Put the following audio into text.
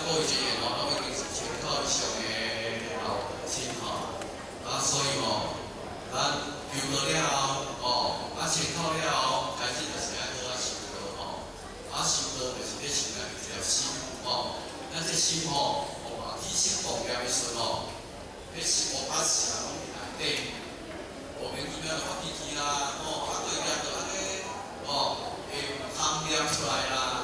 各位職員吼，攏已經是千口以上的老親吼，啊，所以吼，咱求道了後，吼，啊，清苦了後，開始就是愛好啊修道吼，啊，修道就是咧修煉一條心吼，咱這心吼，哦，起心動念的時陣吼，彼心無法想攏佇內底，莫名其妙就發脾氣啦，吼，啊對面就按呢，吼，會貪念出來啦。